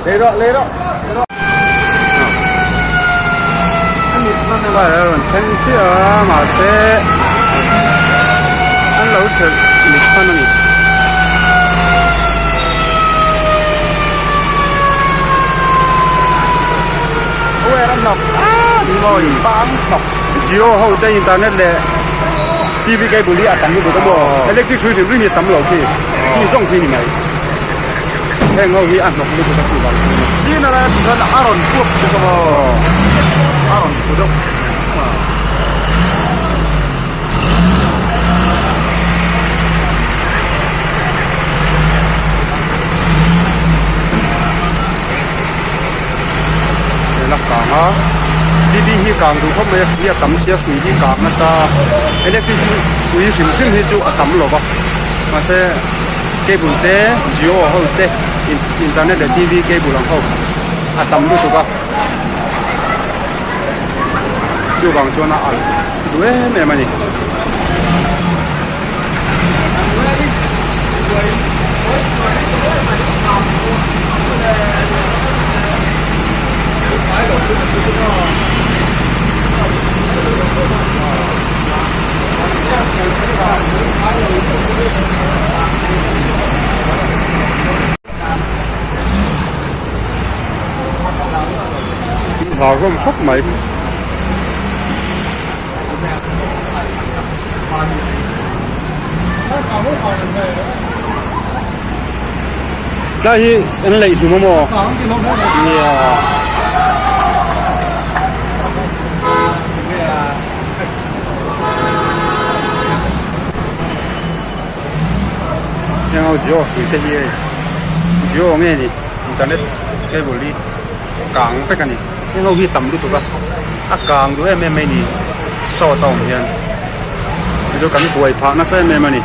Lei rawh lei rawh fire a rawn thleng chiah a mahse an lo thelh mit hman a ni. Jio ho te internet leh TV cable hi a tam lutuk a maw electric hrui hrim hrim hi a tam lo khi khi zawng khi ni mai heng ho hi a hnawk lutuk a chuvang chu ni. Chin a lai a chuan a rawn puak chhuk a maw a rawn phu deuh. La kang a tv hi kang duh khawp mai a hrui a tam sia hrui hi kang nasa electric hrui hrim hrim hi chu a tam lo va mahse cable te jio ho te internet leh tv cable ang ho a tam lutuk a chuvang chuan a alh duh em em a ni. Hlauhawm khawp mai. Tlai hi an leih hlum a maw? Nia. Heng ho Jio hrui te hi hei Jio nge ni internet cable hi kang vek a ni. Heng ho hi tam lutuk a a kang duh em em mai ni sawt a awm hian chu kan buai phah nasa em em a ni.